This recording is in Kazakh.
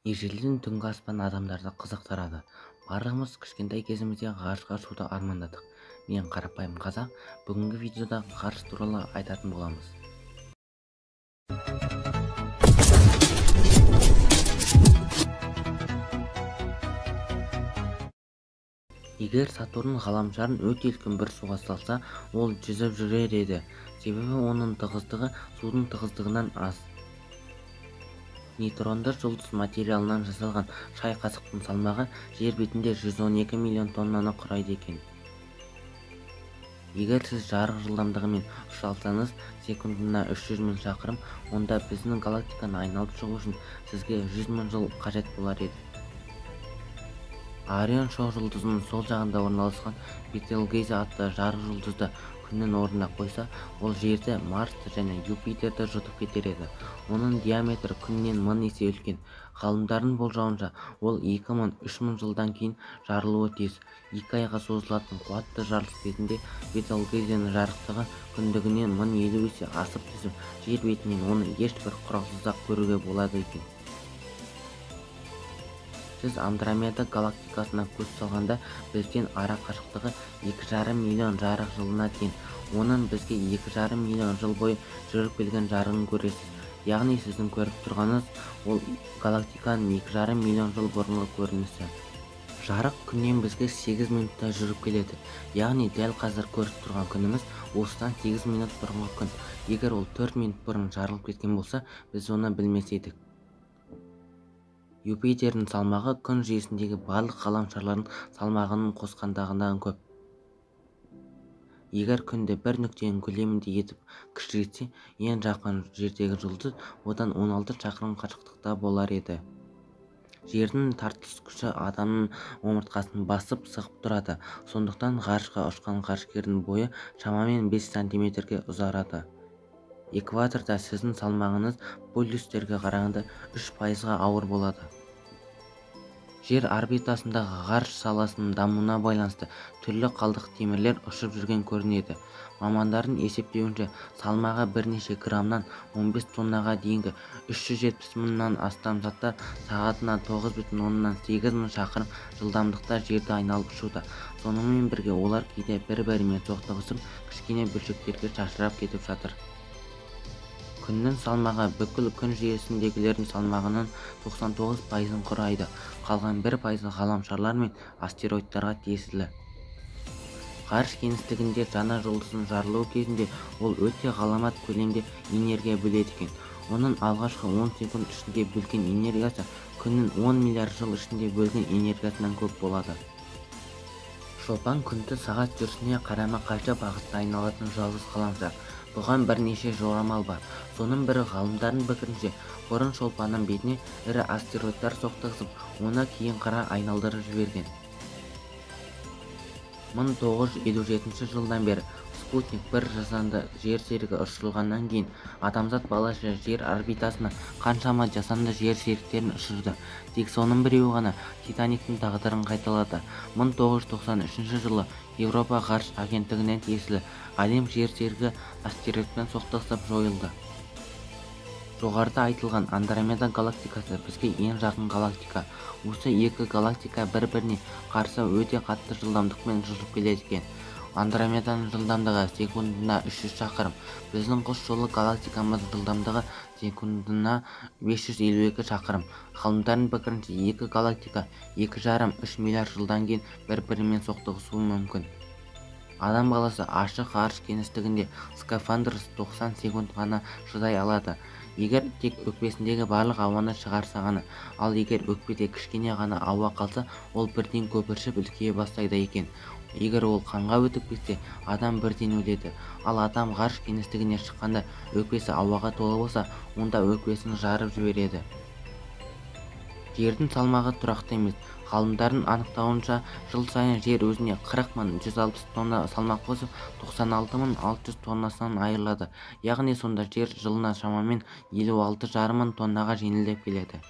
Ежелден түнгі аспан адамдарды қызықтырады. Барлығымыз кішкентай кезімізде ғарышқа ұшуды армандадық. Мен қарапайым қазақ, бүгінгі видеода ғарыш туралы айтатын боламыз. Егер Сатурн ғаламшарын өте үлкен бір суға салса, ол жүзіп жүрер еді. Себебі оның тығыздығы судың тығыздығынан аз. Нейтронды жұлдыз материалынан жасалған шай қасықтың салмағы жер бетінде 112 миллион тоннаны құрайды екен. Егер сіз жарық жылдамдығымен ұша алсаңыз, секундына 300 мың шақырым, онда біздің галактиканы айналып шығу үшін сізге 100 мың жыл қажет болар еді. Орион шоқжұлдызының сол жағында орналасқан Бетельгейзе атты жарық жұлдызды Күннің орнына қойса, ол Жерді, Марсты және Юпитерді жұтып кетер еді. Оның диаметрі Күннен 1000 есе үлкен. Ғалымдардың болжауынша, ол 2000-3000 жылдан кейін жарылуы тиіс. 2 айға созылатын қуатты жарылыс кезінде Бетельгейзенің жарықтығы күндігінен 1050 есе асып түсіп, жер бетінен оны ешбір құралсыз-ақ көруге болады екен. Сіз Андромеда галактикасына көз салғанда бізден ара қашықтығы 2,5 миллион жарық жылына тең. Оның бізге 2,5 миллион жыл бойы жүріп келген жарығын көресіз. Яғни сіздің көріп тұрғаныңыз ол галактиканың 2,5 миллион жыл бұрынғы көрінісі. Жарық күннен бізге 8 минутта жүріп келеді. Яғни дәл қазір көріп тұрған күніміз осыдан 8 минут бұрынғы күн. Егер ол 4 минут бұрын жарылып кеткен болса, біз оны білмес едік. Юпитердің салмағы күн жүйесіндегі барлық ғаламшарлардың салмағының қосқандағынан көп. Егер күнді бір нүктенің көлеміндей етіп кішірейтсе, ең жақын жердегі жұлдыз одан 16 шақырым қашықтықта болар еді. Жердің тартылыс күші адамның омыртқасын басып, сығып тұрады. Сондықтан ғарышқа ұшқан ғарышкердің бойы шамамен 5 сантиметрге ұзарады. Экваторда сіздің салмағыңыз полюстерге қарағанда 3%-ға ауыр болады. Жер орбитасындағы ғарыш саласының дамуына байланысты түрлі қалдық темірлер ұшып жүрген көрінеді. Мамандардың есептеуінше, салмағы бірнеше граммнан 15 тоннаға дейінгі 370 мыңнан астам заттар сағатына 9,8 мың шақырым жылдамдықта жерді айналып ұшуда. Сонымен бірге олар кейде бір-бірімен соқтығысып, кішкене бөлшектерге шашырап кетіп жатыр. Күннің салмағы бүкіл күн жүйесіндегілердің салмағының 99%-ын құрайды. Қалған 1%-ы ғаламшарлар мен астероидтарға тиесілі. Ғарыш кеңістігінде жаңа жұлдыздың жарылуы кезінде ол өте ғаламат көлемде энергия бөледі екен. Оның алғашқы 10 секунд ішінде бөлген энергиясы күннің 10 миллиард жыл ішінде бөлген энергиясынан көп болады. Шолпан күнді сағат жүрісіне қарама-қайшы бағытта айналатын жалғыз ғаламшар. Бұған бірнеше жорамал бар. Соның бірі ғалымдардың пікірінше, бұрын Шолпанның бетіне ірі астероидтар соқтығысып, оны кейін қарай айналдырып жіберген. 1957 жылдан бері Спутник 1 жасанды жер серігі ұшырылғаннан кейін адамзат баласы жер орбитасына қаншама жасанды жер серіктерін ұшырды. Тек соның біреуі ғана Титаниктің тағдырын қайталады. 1993 жылы Еуропа ғарыш агенттігіне тиесілі Олимп жер серігі астероидпен соқтығысып жойылды. Жоғарыда айтылған Андромеда галактикасы бізге ең жақын галактика. Осы екі галактика бір-біріне қарсы өте қатты жылдамдықпен жылжып келеді екен. Андромеданың жылдамдығы секундына 300 шақырым, біздің құс жолы галактикамыздың жылдамдығы секундына 552 шақырым. Ғалымдардың пікірінше, екі галактика 2,5-3 миллиард жылдан кейін бір-бірімен соқтығысуы мүмкін. Адам баласы ашық ғарыш кеңістігінде скафандрсыз 90 секунд ғана шыдай алады. Егер тек өкпесіндегі барлық ауаны шығарса ғана, ал егер өкпеде кішкене ғана ауа қалса, ол бірден көпіршіп үлкейе бастайды екен. Егер ол қанға өтіп кетсе, адам бірден өледі. Ал адам ғарыш кеңістігіне шыққанда өкпесі ауаға толы болса, онда өкпесін жарып жібереді. Жердің салмағы тұрақты емес. Ғалымдардың анықтауынша, жыл сайын жер өзіне 40 160 тонна салмақ қосып, 96 600 тоннасынан айырылады. Яғни сонда жер жылына шамамен 56,5 мың тоннаға жеңілдеп келеді.